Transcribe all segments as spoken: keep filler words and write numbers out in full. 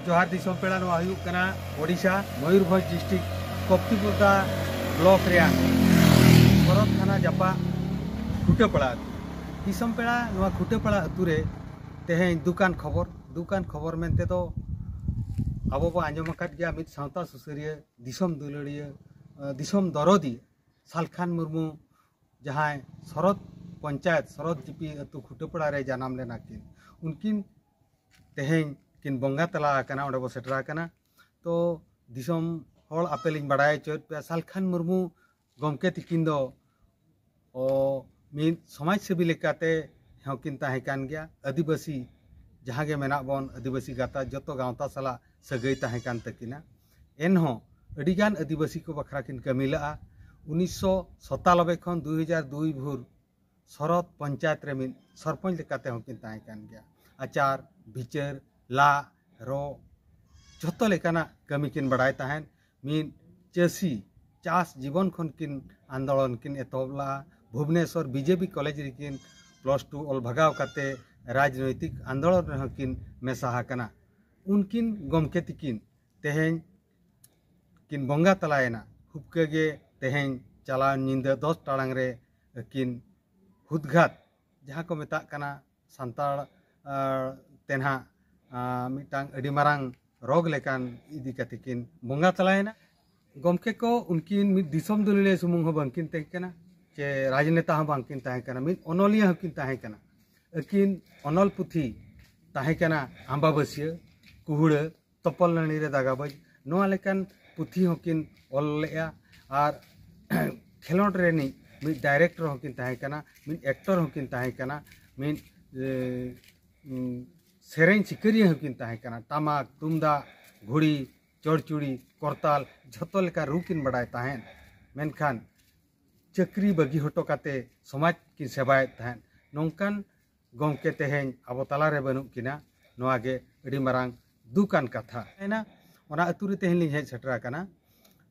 ᱡᱚᱦᱟᱨ ᱫᱤᱥᱚᱢ ᱯᱮᱲᱟ, ᱱᱚᱣᱟ ᱦᱩᱭᱩᱜ ᱠᱟᱱᱟ ᱳᱰᱤᱥᱟ, ᱢᱚᱭᱩᱨᱵᱷᱚᱸᱡᱽ ᱰᱤᱥᱴᱨᱤᱠᱴ, ᱠᱚᱯᱛᱤᱯᱚᱫᱟ ᱵᱞᱚᱠ ᱨᱮᱭᱟᱜ ᱥᱚᱨᱚᱛ ᱛᱷᱟᱱᱟ ᱡᱟᱯᱟᱜ ᱠᱷᱩᱴᱟᱹᱯᱟᱲᱟ ᱟᱹᱛᱩ᱾ ᱫᱤᱥᱚᱢ ᱯᱮᱲᱟ, ᱱᱚᱣᱟ ᱠᱷᱩᱴᱟᱹᱯᱟᱲᱟ ᱟᱹᱛᱩ ᱨᱮ ᱛᱮᱦᱮᱧ ᱫᱩᱠᱟᱱ ᱠᱷᱚᱵᱚᱨ, ᱫᱩᱠᱟᱱ ᱠᱷᱚᱵᱚᱨ ᱢᱮᱱᱛᱮ ᱫᱚ ᱟᱵᱚ ᱵᱚ ᱟᱸᱡᱚᱢ ᱟᱠᱟᱫ ᱜᱮᱭᱟ, ᱢᱤᱫ ᱥᱟᱶᱛᱟ ᱥᱩᱥᱟᱹᱨᱤᱭᱟᱹ, ᱫᱤᱥᱚᱢ ᱫᱩᱞᱟᱹᱲᱤᱭᱟᱹ, ᱟᱸ, ᱫᱤᱥᱚᱢ ᱫᱚᱨᱚᱫᱤᱭᱟᱹ ᱥᱟᱞᱠᱷᱟᱱ ᱢᱩᱨᱢᱩ, ᱡᱟᱦᱟᱸᱭ ᱥᱚᱨᱚᱛ ᱯᱚᱧᱪᱟᱭᱮᱛ, ᱥᱚᱨᱚᱛ ᱡᱤᱯᱤ ᱟᱹᱛᱩ ᱠᱷᱩᱴᱟᱹᱯᱟᱲᱟ ᱨᱮ ᱡᱟᱱᱟᱢ ᱞᱮᱱᱟ ᱠᱤᱱ, ᱩᱱᱠᱤᱱ ᱛᱮᱦᱮᱧ ᱠᱤᱱ ᱵᱚᱸᱜᱟ ᱛᱟᱞᱟ ᱟᱠᱟᱱᱟ, ᱚᱸᱰᱮ ᱵᱚ ᱥᱮᱴᱮᱨ ᱟᱠᱟᱱᱟ᱾ ᱛᱚ ᱫᱤᱥᱚᱢ ᱦᱚᱲ, ᱟᱯᱮ ᱞᱤᱧ ᱵᱟᱲᱟᱭ ᱦᱚᱪᱚᱭᱮᱫ ᱯᱮᱭᱟ, ᱥᱟᱞᱠᱷᱟᱱ ᱢᱩᱨᱢᱩ ᱜᱚᱢᱠᱮ ᱛᱤᱠᱤᱱ ᱫᱚ ᱚ, ᱢᱤᱫ ᱥᱚᱢᱟᱡᱽ ᱥᱮᱵᱤ ᱞᱮᱠᱟᱛᱮ ᱦᱚᱸᱠᱤᱱ ᱛᱟᱦᱮᱸ ᱠᱟᱱ ᱜᱮᱭᱟ᱾ ᱟᱹᱫᱤᱵᱟᱹᱥᱤ ᱡᱟᱦᱟᱸ ᱜᱮ ᱢᱮᱱᱟᱜ ᱵᱚᱱ, ᱟᱹᱫᱤᱵᱟᱹᱥᱤ ᱜᱟᱶᱛᱟ, ᱡᱚᱛᱚ ᱜᱟᱶᱛᱟ ᱥᱟᱞᱟᱜ ᱥᱟᱹᱜᱟᱹᱭ ᱛᱟᱦᱮᱸ ᱠᱟᱱ ᱛᱟᱹᱠᱤᱱᱟ᱾ ᱮᱱᱦᱚᱸ ᱟᱹᱰᱤᱜᱟᱱ ᱟᱹᱫᱤᱵᱟᱹᱥᱤ ᱠᱚ ᱵᱟᱠᱷᱨᱟ ᱠᱤᱱ ᱠᱟᱹᱢᱤ ᱞᱮᱫᱼᱟ᱾ ᱩᱱᱤᱥᱥᱚ ᱥᱟᱛᱟᱱᱚᱵᱵᱳᱭ ᱠᱷᱚᱱ ᱫᱩ ᱦᱟᱡᱟᱨ ᱫᱩᱭ ᱵᱷᱳᱨ ᱥᱚᱨᱚᱛ ᱯᱚᱧᱪᱟᱭᱮᱛ ᱨᱮ ᱢᱤᱫ ᱥᱚᱨᱯᱚᱧᱪ ᱞᱮᱠᱟᱛᱮ ᱦᱚᱸᱠᱤᱱ ᱛᱟᱦᱮᱸ ᱠᱟᱱ ᱜᱮᱭᱟ᱾ ᱟᱪᱟᱨ, ᱵᱤᱪᱟᱹᱨ, ᱞᱟᱜ, ᱨᱚᱜ, ᱡᱷᱚᱛᱚ ᱞᱮᱠᱟᱱᱟᱜ ᱠᱟᱹᱢᱤ ᱠᱤᱱ ᱵᱟᱲᱟᱭ ᱛᱟᱦᱮᱸᱫ᱾ ᱢᱤᱫ ᱪᱟᱹᱥᱤ, ᱪᱟᱥ ᱡᱤᱵᱚᱱ ᱠᱷᱚᱱ ᱠᱤᱱ ᱟᱱᱫᱳᱞᱚᱱ ᱠᱤᱱ ᱮᱛᱚᱦᱚᱵ ᱞᱮᱫᱼᱟ᱾ ᱵᱷᱩᱵᱽᱱᱮᱥᱚᱨ ᱵᱤᱡᱮᱯᱤ ᱠᱚᱞᱮᱡᱽ ᱨᱮᱠᱤᱱ ᱯᱞᱟᱥ ᱴᱩ ᱚᱞ ᱵᱷᱟᱜᱟᱣ ᱠᱟᱛᱮ ᱨᱟᱡᱽᱱᱳᱭᱛᱤᱠ ᱟᱱᱫᱳᱞᱚᱱ ᱨᱮᱦᱚᱸ ᱠᱤᱱ ᱢᱮᱥᱟ ᱟᱠᱟᱱᱟ᱾ ᱩᱱᱠᱤᱱ ᱜᱚᱢᱠᱮ ᱛᱤᱠᱤᱱ ᱛᱮᱦᱮᱧ ᱠᱤᱱ ᱵᱚᱸᱜᱟ ᱛᱟᱞᱟᱭᱮᱱᱟ᱾ ᱦᱩᱯᱠᱟᱹ ᱜᱮ ᱛᱮᱦᱮᱧ ᱪᱟᱞᱟᱣ ᱧᱤᱫᱟᱹ ᱫᱚᱥ ᱴᱟᱲᱟᱝ ᱨᱮ ᱟᱹᱠᱤᱱ ᱦᱩᱫᱽᱜᱷᱟᱛ, ᱡᱟᱦᱟᱸ ᱠᱚ ᱢᱮᱛᱟᱜ ᱠᱟᱱᱟ ᱥᱟᱱᱛᱟᱲ, ᱟᱨ, ᱛᱮ ᱱᱟᱦᱟᱜ, ᱟᱨ, ᱢᱤᱫᱴᱟᱝ ᱟᱹᱰᱤ ᱢᱟᱨᱟᱝ ᱨᱳᱜᱽ ᱞᱮᱠᱟᱱ ᱤᱫᱤ ᱠᱟᱛᱮ ᱠᱤᱱ ᱵᱚᱸᱜᱟ ᱛᱟᱞᱟᱭᱮᱱᱟ᱾ ᱜᱚᱢᱠᱮ ᱠᱚ ᱩᱱᱠᱤᱱ ᱢᱤᱫ ᱫᱤᱥᱚᱢ ᱫᱩᱞᱟᱹᱲᱤᱭᱟᱹ ᱥᱩᱢᱩᱝ ᱦᱚᱸ ᱵᱟᱝᱠᱤᱱ ᱛᱟᱦᱮᱸ ᱠᱟᱱᱟ, ᱪᱮ ᱨᱟᱡᱽᱱᱮᱛᱟ ᱦᱚᱸ ᱵᱟᱝᱠᱤᱱ ᱛᱟᱦᱮᱸ ᱠᱟᱱᱟ, ᱢᱤᱫ ᱚᱱᱚᱞᱤᱭᱟᱹ ᱦᱚᱸᱠᱤᱱ ᱛᱟᱦᱮᱸ ᱠᱟᱱᱟ᱾ ᱟᱹᱠᱤᱱ ᱚᱱᱚᱞ ᱯᱩᱛᱷᱤ ᱛᱟᱦᱮᱸ ᱠᱟᱱᱟ ᱟᱢᱵᱟᱵᱟᱹᱥᱭᱟᱹ, ᱠᱩᱦᱩᱲᱟᱹ, ᱛᱚᱯᱚᱞ ᱱᱟᱹᱲᱤ ᱨᱮ ᱫᱟᱜᱟ ᱵᱟᱹᱡ, ᱱᱚᱣᱟ ᱞᱮᱠᱟᱱ ᱯᱩᱛᱷᱤ ᱦᱚᱸᱠᱤᱱ ᱚᱞ ᱞᱮᱫᱼᱟ᱾ ᱟᱨ ᱠᱷᱮᱞᱳᱰ ᱨᱤᱱᱤᱡ ᱢᱤᱫ ᱰᱟᱭᱨᱮᱠᱴᱚᱨ ᱦᱚᱸᱠᱤᱱ ᱛᱟᱦᱮᱸ ᱠᱟᱱᱟ, ᱢᱤᱫ ᱮᱠᱴᱚᱨ ᱦᱚᱸᱠᱤᱱ ᱛᱟᱦᱮᱸ ᱠᱟᱱᱟ, ᱢᱤᱫ, ᱮ, ᱩᱢ, ᱥᱮᱨᱮᱧ ᱥᱤᱠᱟᱹᱨᱤᱭᱟᱹ ᱦᱚᱸᱠᱤᱱ ᱛᱟᱦᱮᱸ ᱠᱟᱱᱟ᱾ ᱴᱟᱢᱟᱠ, ᱛᱩᱢᱫᱟᱜ, ᱜᱷᱩᱲᱤ, ᱪᱚᱲᱪᱩᱲᱤ, ᱠᱚᱨᱛᱟᱞ, ᱡᱷᱚᱛᱚ ᱞᱮᱠᱟ ᱨᱩ ᱠᱤᱱ ᱵᱟᱰᱟᱭ ᱛᱟᱦᱮᱸᱫ᱾ ᱢᱮᱱᱠᱷᱟᱱ ᱪᱟᱹᱠᱨᱤ ᱵᱟᱹᱜᱤ ᱦᱚᱴᱚ ᱠᱟᱛᱮ ᱥᱚᱢᱟᱡᱽ ᱠᱤᱱ ᱥᱮᱵᱟᱭᱮᱫ ᱛᱟᱦᱮᱸᱫ᱾ ᱱᱚᱝᱠᱟᱱ ᱜᱚᱢᱠᱮ ᱛᱮᱦᱮᱧ ᱟᱵᱚ ᱛᱟᱞᱟᱨᱮ ᱵᱟᱹᱱᱩᱜ ᱠᱤᱱᱟ, ᱱᱚᱣᱟ ᱜᱮ ᱟᱹᱰᱤ ᱢᱟᱨᱟᱝ ᱫᱩᱠᱟᱱ ᱠᱟᱛᱷᱟ᱾ ᱮᱱᱟ, ᱚᱱᱟ ᱟᱹᱛᱩ ᱨᱮ ᱛᱮᱦᱮᱧ ᱞᱤᱧ ᱦᱮᱡ ᱥᱮᱴᱮᱨ ᱟᱠᱟᱱᱟ᱾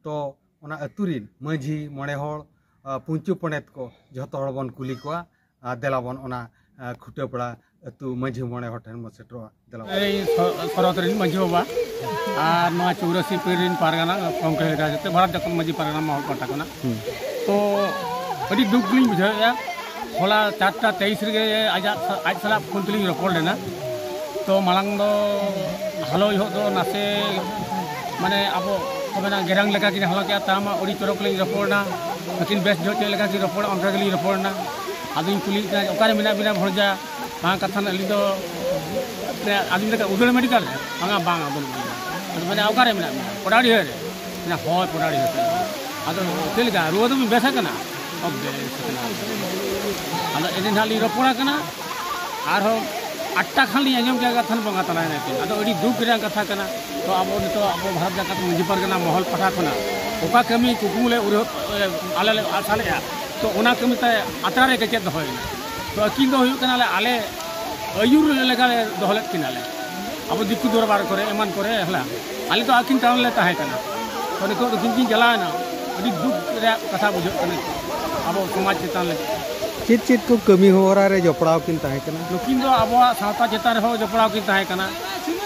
ᱛᱚ ᱚᱱᱟ ᱟᱹᱛᱩ ᱨᱤᱱ ᱢᱟᱹᱡᱷᱤ, ᱢᱚᱬᱮ ᱦᱚᱲ, ᱟ, ᱯᱩᱧᱪᱩ ᱯᱚᱸᱰᱮᱛ ᱠᱚ ᱡᱷᱚᱛᱚ ᱦᱚᱲ ᱵᱚᱱ ᱠᱩᱞᱤ ᱠᱚᱣᱟ᱾ ᱟᱨ ᱫᱮᱞᱟ ᱵᱚᱱ ᱚᱱᱟ, ᱟ, ᱠᱷᱩᱴᱟᱹᱯᱟᱲᱟ ᱟᱹᱛᱩ ᱢᱟᱹᱡᱷᱤ ᱢᱚᱬᱮ ᱦᱚᱲ ᱴᱷᱮᱱ ᱵᱚᱱ ᱥᱮᱴᱮᱨᱚᱜᱼᱟ᱾ ᱫᱮᱞᱟ᱾ ᱤᱧ ᱥᱚ-, ᱥᱚᱨᱚᱛ ᱨᱮᱱ ᱢᱟᱹᱡᱷᱤ ᱵᱟᱵᱟ ᱟᱨ ᱱᱚᱣᱟ ᱪᱩᱨᱟᱹᱥᱤ ᱯᱤᱲ ᱨᱮᱱ ᱯᱟᱨᱜᱟᱱᱟ ᱠᱚᱝᱠᱨᱮᱥ ᱞᱮᱠᱟ ᱡᱚᱛᱚ ᱵᱷᱟᱨᱚᱛ ᱡᱟᱠᱟᱛ ᱢᱟᱹᱡᱷᱤ ᱯᱟᱨᱜᱟᱱᱟ ᱢᱚᱦᱚᱞ ᱯᱟᱦᱴᱟ ᱠᱷᱚᱱᱟᱜ᱾ ᱦᱩᱸ᱾ ᱛᱚ ᱟᱹᱰᱤ ᱫᱩᱠ ᱞᱤᱧ ᱵᱩᱡᱷᱟᱹᱣᱮᱫᱼᱟ᱾ ᱦᱚᱞᱟ ᱪᱟᱨᱴᱟ ᱛᱮᱭᱤᱥ ᱨᱮᱜᱮ ᱟᱡᱟᱜ ᱥᱟ-, ᱟᱡ ᱥᱟᱞᱟᱜ ᱯᱷᱳᱱ ᱛᱮᱞᱤᱧ ᱨᱚᱯᱚᱲ ᱞᱮᱱᱟ᱾ ᱛᱚ ᱢᱟᱲᱟᱝ ᱫᱚ ᱦᱮᱞᱳ ᱡᱚᱦᱚᱜ ᱫᱚ ᱱᱟᱥᱮ ᱢᱟᱱᱮ ᱟᱵᱚ ᱠᱚ ᱢᱮᱱᱟ ᱜᱮᱨᱟᱝ ᱞᱮᱠᱟ ᱠᱤᱱ ᱦᱟᱞᱟ ᱠᱮᱜᱼᱟ, ᱛᱟᱢᱟ ᱟᱹᱰᱤ ᱪᱚᱨᱚᱠ ᱞᱤᱧ ᱨᱚᱯᱚᱲ ᱮᱱᱟ᱾ ᱟᱹᱠᱤᱱ ᱵᱮᱥ ᱡᱚᱦᱚᱜ ᱪᱮᱫ ᱞᱮᱠᱟ ᱠᱤᱱ ᱨᱚᱯᱚᱲᱟ ᱚᱱᱠᱟ ᱜᱮᱞᱤᱧ ᱨᱚᱯᱚᱲ ᱮᱱᱟ᱾ ᱟᱫᱚᱧ ᱠᱩᱞᱤᱭᱮᱫ ᱠᱤᱱᱟ, "ᱚᱠᱟᱨᱮ ᱢᱮᱱᱟᱜ ᱵᱤᱱᱟ ᱵᱷᱚᱲᱡᱟ?" ᱵᱟᱝ ᱠᱟᱛᱷᱟ ᱨᱮᱱᱟᱜ ᱟᱹᱞᱤᱧ ᱫᱚ, ᱢᱟᱱᱮ, ᱟᱹᱞᱤᱧ ᱞᱮᱠᱟ ᱩᱫᱟᱹᱲ ᱢᱮᱰᱤᱠᱟᱞ ᱨᱮ? ᱵᱟᱝᱟ, ᱵᱟᱝᱟ, ᱵᱟᱹᱱᱩᱜ ᱞᱤᱧᱟ᱾ ᱟᱫᱚ ᱢᱮᱱᱟ, "ᱚᱠᱟᱨᱮ ᱢᱮᱱᱟᱜ ᱵᱤᱱᱟ?" "ᱯᱚᱰᱟᱲᱤᱦᱟᱹ ᱨᱮ?" ᱢᱮᱱᱟ, "ᱦᱳᱭ, ᱯᱚᱰᱟᱲᱤᱦᱟᱹ ᱨᱮ᱾ ᱟᱫᱚ ᱪᱮᱫ ᱞᱮᱠᱟ, ᱨᱩᱣᱟᱹ ᱫᱚᱵᱤᱱ ᱵᱮᱥ ᱟᱠᱟᱱᱟ?" "ᱚ, ᱵᱮᱥ ᱟᱠᱟᱱᱟ." ᱟᱫᱚ ᱤᱱᱟᱹ ᱱᱟᱦᱟᱜ ᱞᱤᱧ ᱨᱚᱯᱚᱲ ᱟᱠᱟᱱᱟ, ᱟᱨᱦᱚᱸ ᱟᱴᱴᱟ ᱠᱷᱟᱱ ᱞᱤᱧ ᱟᱸᱡᱚᱢ ᱠᱮᱫᱟ ᱠᱟᱛᱷᱟ ᱵᱚᱸᱜᱟ ᱛᱟᱞᱟᱭᱮᱱᱟ ᱠᱤᱱ᱾ ᱟᱫᱚ ᱟᱹᱰᱤ ᱫᱩᱠ ᱨᱮᱱᱟᱜ ᱠᱟᱛᱷᱟ ᱠᱟᱱᱟ᱾ ᱛᱚ ᱟᱵᱚ ᱱᱤᱛᱚᱜ ᱟᱵᱚ ᱵᱷᱟᱨᱚᱛ ᱡᱟᱠᱟᱛ ᱢᱟᱹᱡᱷᱤ ᱯᱟᱨᱜᱟᱱᱟ ᱢᱚᱦᱚᱞ ᱯᱟᱦᱴᱟ ᱠᱷᱚᱱᱟᱜ ᱚᱠᱟ ᱠᱟᱹᱢᱤ ᱠᱩᱠᱢᱩ ᱞᱮ ᱩᱨᱟᱹ-, ᱟᱞᱮ ᱞᱮ ᱟᱥᱟ ᱞᱮᱫᱼᱟ, ᱛᱚ ᱚᱱᱟ ᱠᱟᱹᱢᱤ ᱛᱟᱭ ᱟᱛᱨᱟ ᱨᱮ ᱠᱮᱪᱮᱫ ᱫᱚᱦᱚᱭᱮᱱᱟ᱾ ᱛᱚ ᱟᱹᱠᱤᱱ ᱫᱚ ᱦᱩᱭᱩᱜ ᱠᱟᱱᱟ ᱞᱮ ᱟᱞᱮ ᱟᱹᱭᱩᱨ ᱞᱮᱠᱟ ᱞᱮ ᱫᱚᱦᱚ ᱞᱮᱫ ᱠᱤᱱᱟ ᱞᱮ᱾ ᱟᱵᱚ ᱫᱤᱠᱩ ᱫᱚᱨᱵᱟᱨ ᱠᱚᱨᱮ ᱮᱢᱟᱱ ᱠᱚᱨᱮ ᱦᱮᱞᱟ ᱟᱞᱮ ᱫᱚ ᱟᱹᱠᱤᱱ ᱛᱟᱭᱚᱢ ᱞᱮ ᱛᱟᱦᱮᱸ ᱠᱟᱱᱟ᱾ ᱛᱚ ᱱᱤᱛᱚᱜ ᱫᱚ ᱩᱱᱠᱤᱱ ᱠᱤᱱ ᱪᱟᱞᱟᱣᱮᱱᱟ, ᱟᱹᱰᱤ ᱫᱩᱠ ᱨᱮᱭᱟᱜ ᱠᱟᱛᱷᱟ ᱵᱩᱡᱷᱟᱹᱜ ᱠᱟᱱᱟ ᱟᱵᱚ ᱥᱚᱢᱟᱡᱽ ᱪᱮᱛᱟᱱ ᱞᱟᱹᱜᱤᱫ᱾ ᱪᱮᱫ ᱪᱮᱫ ᱠᱚ ᱠᱟᱹᱢᱤ ᱦᱚᱨᱟ ᱨᱮ ᱡᱚᱯᱲᱟᱣ ᱠᱤᱱ ᱛᱟᱦᱮᱸ ᱠᱟᱱᱟ? ᱱᱩᱠᱤᱱ ᱫᱚ ᱟᱵᱚᱣᱟᱜ ᱥᱟᱶᱛᱟ ᱪᱮᱛᱟᱱ ᱨᱮᱦᱚᱸ ᱡᱚᱯᱲᱟᱣ ᱠᱤᱱ ᱛᱟᱦᱮᱸ ᱠᱟᱱᱟ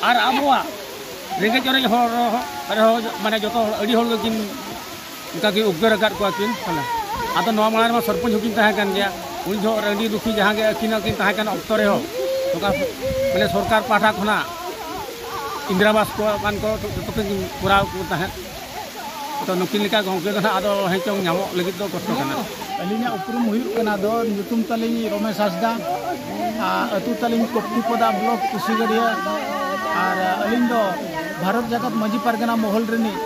ᱟᱨ ᱟᱵᱚᱣᱟᱜ ᱨᱮᱸᱜᱮᱡ ᱚᱨᱮᱡ ᱦᱚᱲ ᱨᱮᱦᱚᱸ, ᱢᱟᱱᱮ ᱡᱚᱛᱚ ᱦᱚᱲ, ᱟᱹᱰᱤ ᱦᱚᱲ ᱜᱮᱠᱤᱱ ᱚᱱᱠᱟ ᱠᱤᱱ ᱩᱯᱠᱟᱹᱨ ᱟᱠᱟᱫ ᱠᱚᱣᱟ ᱠᱤᱱ, ᱦᱮᱸ᱾ ᱟᱫᱚ ᱱᱚᱣᱟ ᱢᱟᱲᱟᱝ ᱨᱮᱢᱟ ᱥᱚᱨᱯᱚᱧᱪ ᱦᱚᱸᱠᱤᱱ ᱛᱟᱦᱮᱸ ᱠᱟᱱ ᱜᱮᱭᱟ, ᱩᱱ ᱡᱚᱦᱚᱜ ᱨᱟᱺᱰᱤ ᱫᱩᱠᱷᱤ ᱡᱟᱦᱟᱸ ᱜᱮ ᱟᱹᱠᱤᱱ ᱦᱚᱸᱠᱤᱱ ᱛᱟᱦᱮᱸ ᱠᱟᱱ ᱚᱠᱛᱚ ᱨᱮᱦᱚᱸ ᱱᱚᱝᱠᱟ ᱢᱟᱱᱮ ᱥᱚᱨᱠᱟᱨ ᱯᱟᱦᱴᱟ ᱠᱷᱚᱱᱟᱜ ᱤᱱᱫᱨᱟ ᱟᱵᱟᱥ ᱠᱚ ᱮᱢᱟᱱ ᱠᱚ ᱡᱚᱛᱚ ᱠᱤᱱ ᱠᱚᱨᱟᱣ ᱠᱚ ᱛᱟᱦᱮᱸᱫ᱾ ᱛᱚ ᱱᱩᱠᱤᱱ ᱞᱮᱠᱟ ᱜᱚᱢᱠᱮ ᱫᱚ ᱱᱟᱦᱟᱜ ᱟᱫᱚ ᱦᱮᱸ ᱪᱚᱝ ᱧᱟᱢᱚᱜ ᱞᱟᱹᱜᱤᱫ ᱫᱚ ᱠᱚᱥᱴᱚ ᱠᱟᱱᱟ᱾ ᱟᱹᱞᱤᱧᱟᱜ ᱩᱯᱨᱩᱢ ᱦᱩᱭᱩᱜ ᱠᱟᱱᱟ ᱫᱚ, ᱧᱩᱛᱩᱢ ᱛᱟᱹᱞᱤᱧ ᱨᱚᱢᱮᱥ ᱦᱟᱸᱥᱫᱟ, ᱟᱨ ᱟᱹᱛᱩ ᱛᱟᱹᱞᱤᱧ ᱠᱚᱯᱴᱤᱯᱚᱫᱟ ᱵᱞᱚᱠ ᱠᱩᱥᱤᱜᱟᱹᱲᱤᱭᱟᱹ, ᱟᱨ ᱟᱹᱞᱤᱧ ᱫᱚ ᱵᱷᱟᱨᱚᱛ ᱡᱟᱠᱟᱛ ᱢᱟᱹᱡᱷᱤ ᱯᱟᱨᱜᱟᱱᱟ ᱢᱚᱦᱚᱞ ᱨᱤᱱᱤᱡ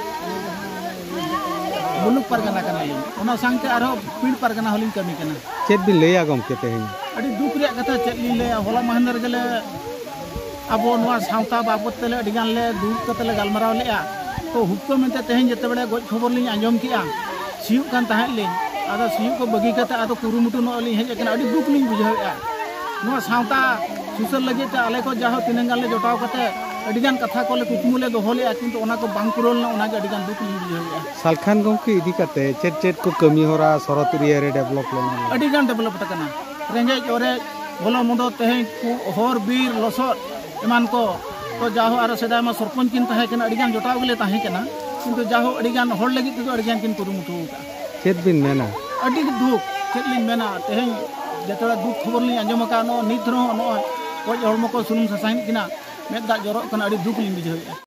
ᱢᱩᱞᱩᱠ ᱯᱟᱨᱜᱟᱱᱟ ᱠᱟᱱᱟᱞᱤᱧ, ᱚᱱᱟ ᱥᱟᱶᱛᱮ ᱟᱨᱦᱚᱸ ᱯᱤᱲ ᱯᱟᱨᱜᱟᱱᱟ ᱦᱚᱸᱞᱤᱧ ᱠᱟᱹᱢᱤ ᱠᱟᱱᱟ᱾ ᱪᱮᱫ ᱵᱤᱱ ᱞᱟᱹᱭᱟ ᱜᱚᱢᱠᱮ ᱛᱮᱦᱮᱧ? ᱟᱹᱰᱤ ᱫᱩᱠ ᱨᱮᱭᱟᱜ ᱠᱟᱛᱷᱟ ᱪᱮᱫ ᱞᱤᱧ ᱞᱟᱹᱭᱟ, ᱦᱚᱞᱟ ᱢᱟᱦᱫᱮᱨ ᱜᱮᱞᱮ ᱟᱵᱚ ᱱᱚᱣᱟ ᱥᱟᱶᱛᱟ ᱵᱟᱵᱚᱫ ᱛᱮᱞᱮ ᱟᱹᱰᱤ ᱜᱟᱱ ᱞᱮ ᱫᱩᱲᱩᱵ ᱠᱟᱛᱮ ᱞᱮ ᱜᱟᱞᱢᱟᱨᱟᱣ ᱞᱮᱜᱼᱟ᱾ ᱛᱚ ᱦᱩᱠᱠᱟᱹ ᱢᱮᱱᱛᱮ ᱛᱮᱦᱮᱧ ᱡᱮᱛᱮ ᱵᱮᱲᱮ ᱜᱚᱡ ᱠᱷᱚᱵᱚᱨ ᱞᱤᱧ ᱟᱸᱡᱚᱢ ᱠᱮᱜᱼᱟ, ᱥᱤᱭᱳᱜ ᱠᱟᱱ ᱛᱟᱦᱮᱸᱫ ᱞᱤᱧ, ᱟᱫᱚ ᱥᱤᱭᱳᱜ ᱠᱚ ᱵᱟᱹᱜᱤ ᱠᱟᱛᱮ ᱟᱫᱚ ᱠᱩᱨᱩᱢᱩᱴᱩ ᱱᱚᱜᱼᱚᱭ ᱞᱤᱧ ᱦᱮᱡ ᱟᱠᱟᱱᱟ᱾ ᱟᱹᱰᱤ ᱫᱩᱠ ᱞᱤᱧ ᱵᱩᱡᱷᱟᱹᱣᱮᱫᱼᱟ᱾ ᱱᱚᱣᱟ ᱥᱟᱶᱛᱟ ᱥᱩᱥᱟᱹᱨ ᱞᱟᱹᱜᱤᱫ ᱛᱮ ᱟᱞᱮ ᱠᱚ ᱡᱟᱦᱳ ᱛᱤᱱᱟᱹᱜ ᱜᱟᱱ ᱞᱮ ᱡᱚᱴᱟᱣ ᱠᱟᱛᱮ ᱟᱹᱰᱤ ᱜᱟᱱ ᱠᱟᱛᱷᱟ ᱠᱚᱞᱮ ᱠᱩᱠᱢᱩ ᱞᱮ ᱫᱚᱦᱚ ᱞᱮᱜᱼᱟ, ᱠᱤᱱᱛᱩ ᱚᱱᱟ ᱠᱚ ᱵᱟᱝ ᱯᱩᱨᱟᱹᱣ ᱞᱮᱱᱟ, ᱚᱱᱟᱜᱮ ᱟᱹᱰᱤ ᱜᱟᱱ ᱫᱩᱠ ᱞᱤᱧ ᱵᱩᱡᱷᱟᱹᱣᱮᱫᱼᱟ᱾ ᱥᱟᱞᱠᱷᱟᱱ ᱜᱚᱢᱠᱮ ᱤᱫᱤ ᱠᱟᱛᱮ ᱪᱮᱫ ᱪᱮᱫ ᱠᱚ ᱠᱟᱹᱢᱤ ᱦᱚᱨᱟ ᱥᱚᱨᱚᱛ ᱮᱨᱤᱭᱟ ᱨᱮ ᱰᱮᱵᱷᱞᱚᱯ ᱞᱮᱱᱟ? ᱟᱹᱰᱤ ᱜᱟᱱ ᱰᱮᱵᱷᱞᱚᱯ ᱟᱠᱟᱱᱟ᱾ ᱨᱮᱸᱜᱮᱡ ᱚᱨᱮᱡ ᱵᱷᱚᱞᱚ ᱢᱚᱱᱫᱚ ᱛᱮᱦᱮᱧ ᱠᱚ ᱦᱚᱨ ᱵᱤᱨ ᱞᱚᱥᱚᱫ ᱮᱢᱟᱱ ᱠᱚ, ᱛᱚ ᱡᱟᱦᱳ ᱟᱨ ᱥᱮᱫᱟᱭ ᱢᱟ ᱥᱚᱨᱯᱚᱧᱪ ᱠᱤᱱ ᱛᱟᱦᱮᱸ ᱠᱟᱱᱟ, ᱟᱹᱰᱤ ᱜᱟᱱ ᱡᱚᱴᱟᱣ ᱜᱮᱞᱮ ᱛᱟᱦᱮᱸ ᱠᱟᱱᱟ, ᱠᱤᱱᱛᱩ ᱡᱟᱦᱳ ᱟᱹᱰᱤ ᱜᱟᱱ ᱦᱚᱲ ᱞᱟᱹᱜᱤᱫ ᱛᱮᱫᱚ ᱟᱹᱰᱤ ᱜᱟᱱ ᱠᱤᱱ ᱠᱩᱨᱩᱢᱩᱴᱩ ᱟᱠᱟᱫᱼᱟ᱾ ᱪᱮᱫ ᱵᱤᱱ ᱢᱮᱱᱟ? ᱟᱹᱰᱤ ᱫᱩᱠ, ᱪᱮᱫ ᱞᱤᱧ ᱢᱮᱱᱟ, ᱛᱮᱦᱮᱧ ᱡᱮᱛᱮ ᱦᱚᱲᱟᱜ ᱫᱩᱠ ᱠᱷᱚᱵᱚᱨ ᱞᱤᱧ ᱟᱸᱡᱚᱢ ᱟᱠᱟᱫᱼᱟ, ᱱᱚᱜᱼᱚᱭ ᱱᱤᱛ ᱨᱮᱦᱚᱸ ᱱᱚᱜᱼᱚᱭ ᱜᱚᱡ ᱦᱚᱲᱢᱚ ᱠᱚ ᱥᱩᱱᱩᱢ ᱥᱟᱥᱟᱝ ᱠᱤᱱᱟ, ᱢᱮᱫ ᱫᱟᱜ ᱡᱚᱨᱚᱜ ᱠᱟᱱᱟ, ᱟᱹᱰᱤ ᱫᱩᱠ ᱞᱤᱧ ᱵᱩᱡᱷᱟᱹᱣᱮᱫᱼᱟ᱾